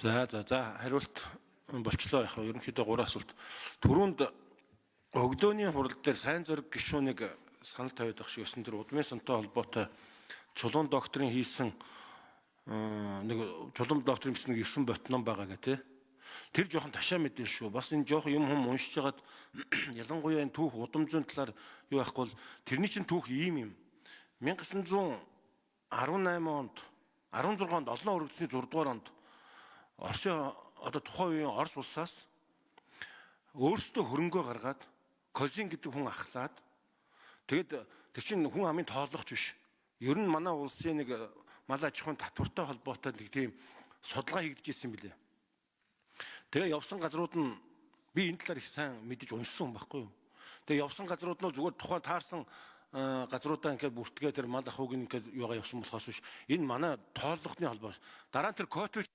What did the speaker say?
За, хариулт болчлоо яг ерөнхийдөө гурван асуулт. Түрүүнд өглөөний хурал дээр сайн зориг гишүүнийг санал тавиад ах шиг өсөн тэр удмын сантай холбоотой чулуун докторын хийсэн нэг чулуун докторын бичсэн нэг 9 ботном байгаа гэх тээ. Тэр жоохон ташаа мэдээлэл шүү. Бас энэ жоохон юм хүм уншиж хагаад ялангуяа энэ түүх удам зүйн талаар юу байхгүй бол тэрний чинь түүх ийм юм. 1918 онд, 16 онд, олон өргөдсөний 6 дугаар онд Оросын, одоо тухайн үеийн Орос улсаас өөрсдөө хөрөнгөө гаргаад Козин гэдэг хүн ахлаад, тэгээд тэр чинь хүн амын тоологч биш. Ер нь манай улсын нэг мал аж ахуйн татвартай холбоотой нэг тийм судалгаа хийгдэж ирсэн юм билээ. Тэгээ явсан газрууд нь, би энэ талаар их сайн мэдэж уншсан юм байхгүй юу. Тэгээ явсан газрууд нь зүгээр тухайн таарсан газруудаа ингээд бүртгээ тэр мал ахуйг ингээд юугаа явсан болохоос биш. Энэ манай тооллохны холбоо. Дараа нь тэр Котович